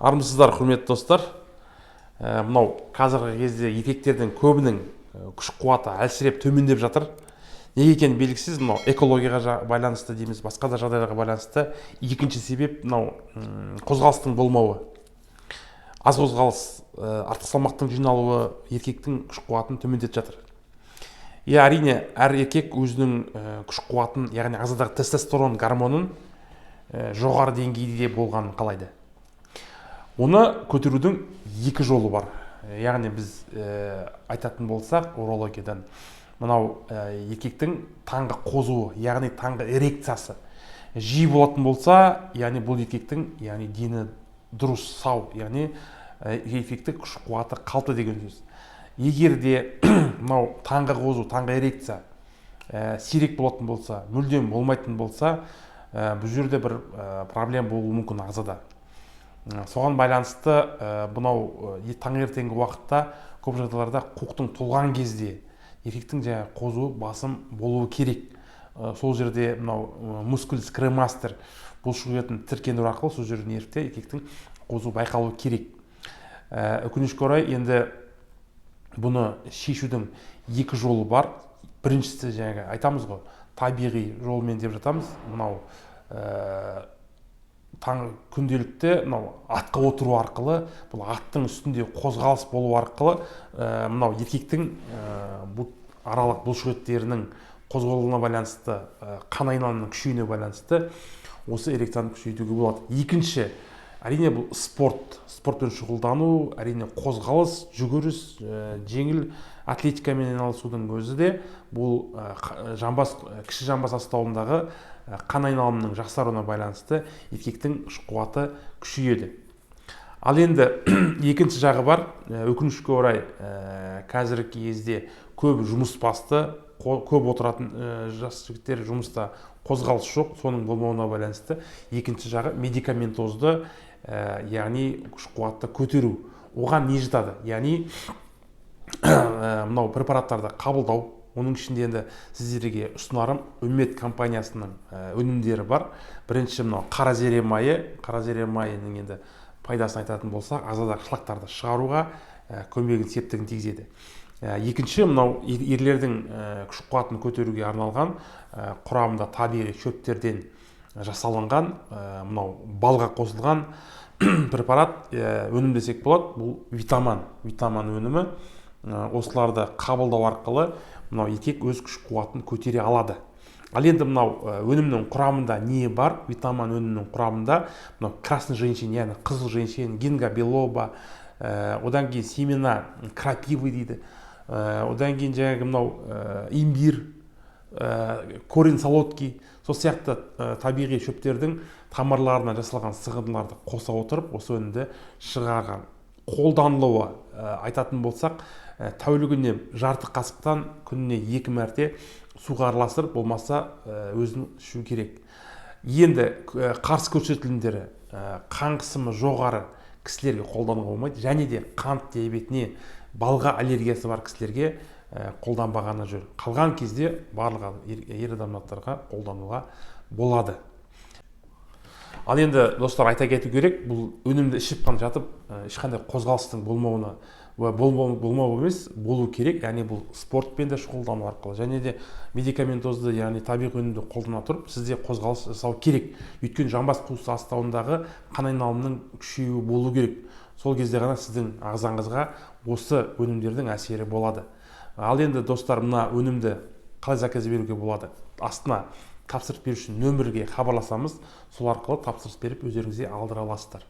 Армысыздар, құрметті достар! Мынау қазіргі кезде еркектердің көбінің күш қуаты әлсіреп, төмендеп жатыр. Неге екені белгісіз. Мынау экологияға байланысты дейміз, басқа да жағдайларға байланысты. Екінші себеп мынау қозғалыстың болмауы. Аз қозғалыс, артық салмақтың жиналуы еркектің күш қуатын төмендетіп жатыр. Иә, әрине, әр еркек өзінің күш қуатын, яғни ағзадағы тестостерон гормонын жоғары деңгейде болғанын қалайды. Оны көтерудің екі жолы бар. Яғни біз айтатын болсақ, урологиядан мынау еркектің таңғы қозуы, яғни таңғы эрекциясы жиі болатын болса, яғни бұл еркектің, яғни дені дұрыс, сау, яғни еркектің күш қуаты қалыпты деген сөз. Егер де мынау таңғы қозу, таңғы эрекция сирек болатын болса, мүлдем болмайтын болса, бұл жерде бір проблема болуы мүмкін ағзада. Соған байланысты мынау таңертеңгі уақытта көп жағдайларда қуықтың толған кезде еркектің жаңағы қозуы басым болуы керек. Сол жерде мынау мускулус кремастер бұлшық етін тітіркендіру арқылы сол жерде, нервте еркектің қозуы байқалуы керек. Өкінішке орай, енді бұны шешудің екі жолы бар. Біріншісі, жаңағы айтамыз ғой, табиғи жолмен деп жатамыз. Мынау таң күнделікті мынау атқа отыру арқылы, бұл аттың үстінде қозғалыс болу арқылы мынау еркектің бұт аралық бұлшықеттерінің қозғалуына байланысты, қан айналымының күшеюіне байланысты осы эрекцияны күшейтуге болады. Екінші, әрине, бұл спорт, спортпен шұғылдану, әрине, қозғалыс, жүгіріс, жеңіл атлетикамен айналысудың өзі де бұл жамбас, кіші жамбас астауындағы қан айналымының жақсаруына байланысты еркектің күш қуаты күшейеді. Ал енді екінші жағы бар. Өкінішке орай, қазіргі кезде көп жұмыс басты, көп отыратын жас жігіттер, жұмыста қозғалыс жоқ. Соның болмауына байланысты екінші жағы медикаментозды, яғни күш қуатты көтеру. Оған не жатады? Яғни мынау препараттарды қабылдау. Оның ішінде енді сіздерге ұсынарым Үммет компаниясының өнімдері бар. Бірінші мынау қара зере майы. Қара зере майының енді пайдасын айтатын болсақ, ағзадағы шлактарды шығаруға көмегін, септігін тигізеді. Екінші мынау ерлердің күш қуатын көтеруге арналған, құрамында табиғи шөптерден жасалынған, мынау балға қосылған препарат, өнім десек болады. Бұл витаман, витаман өнімі. Осыларды қабылдау арқылы мынау еркек өз күш қуатын көтере алады. Ал енді мынау өнімнің құрамында не бар? Витаман өнімнің құрамында мынау красный женьшень, яғни қызыл женьшень, гинкго билоба, одан кейін семена крапивы дейді, одан кейін жаңағы мынау имбирь, корень солодки, сол сияқты табиғи шөптердің тамырларынан жасалған сығындыларды қоса отырып осы өнімді шығарған. Қолданылуы айтатын болсақ, тәулігіне жарты қасықтан күніне екі мәрте суға араластырып, болмаса өзін ішу керек. Енді қарсы көрсетілімдері: қан қысымы жоғары кісілерге қолдануға болмайды және де қант диабетіне, балға аллергиясы бар кісілерге қолданбағаны жөн. Қалған кезде барлық ер азаматтарға қолдануға болады. Ал енді, достар, айта кету керек, бұл өнімді ішіп қана жатып, ешқандай қозғалыстың болмауына, болмау емес, болу керек. Яғни бұл спортпен де шұғылдану арқылы және де медикаментозды, яғни табиғи өнімді қолдана тұрып, сізде қозғалыс жасау керек. Өйткені жамбас қуысы астауындағы қан айналымының күшеюі болу керек. Сол кезде ғана сіздің ағзаңызға осы өнімдердің әсері болады. Ал енді, достар, мына өнімді қалай заказ беруге болады? Астына тапсырыс беру үшін нөмірге хабарласамыз. Сол арқылы тапсырыс беріп, өздеріңізге алдыра аласыздар.